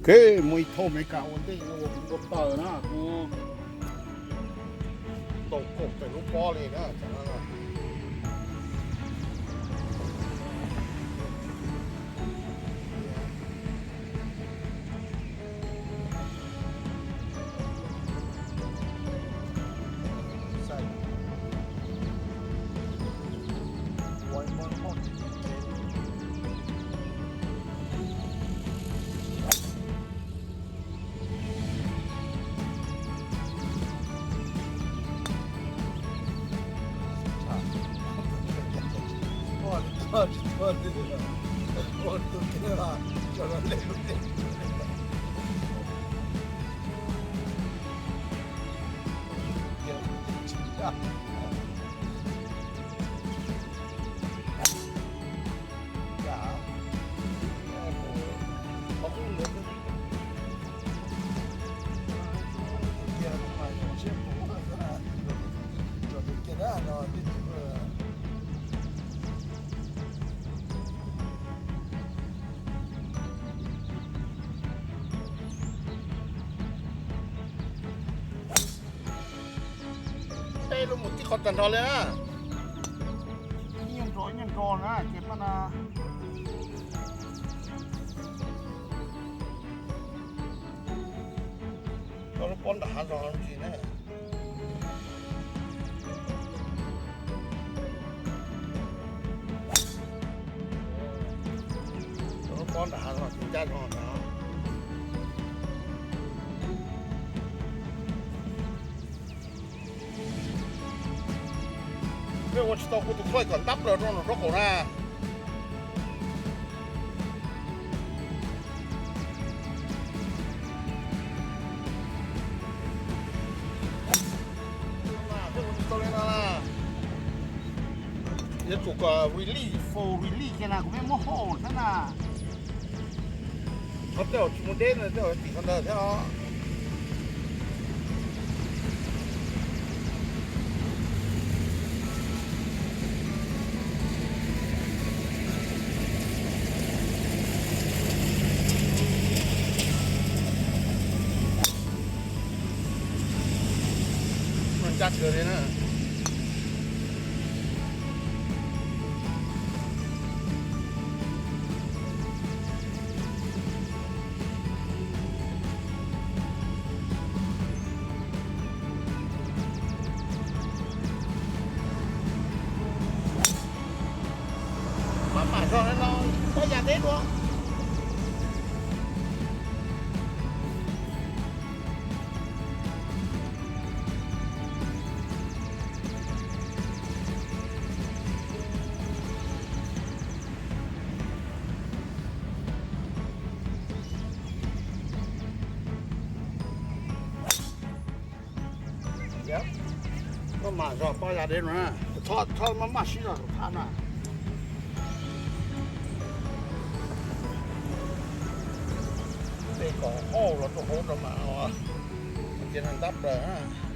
Peb muaj ib thauj Amelikas ua ntej ua kuv ua paws na, kuv ntaus kaum tawm lub pob li na. Tej lub mus tib qhov tag nrho li na. Ib nyuag nrov ib nyuag nrov na ces pab na. Cov lub pob nram hav zog ntsis na. Cov lub pob nram hav zog tsis ncaj zog na. Peb ua tsis tau kuv tus khuaj kom ntab plaws rau nram roob qaum na. Yuav tsum kom release, full release kiag na, kuv peb muab hold thiab na. Qhov tej zaum tsis mus deb no tej zaum tim qhov ntawd thiab os. Ncaj kawg li na. Maj mam zog no, pob ya deb dua. Maj mam zog pob ya deb no na, txhob maj maj sib zog saum thab na. Tej kom hauj los rau hauv rau mas, ces ntab plaws na.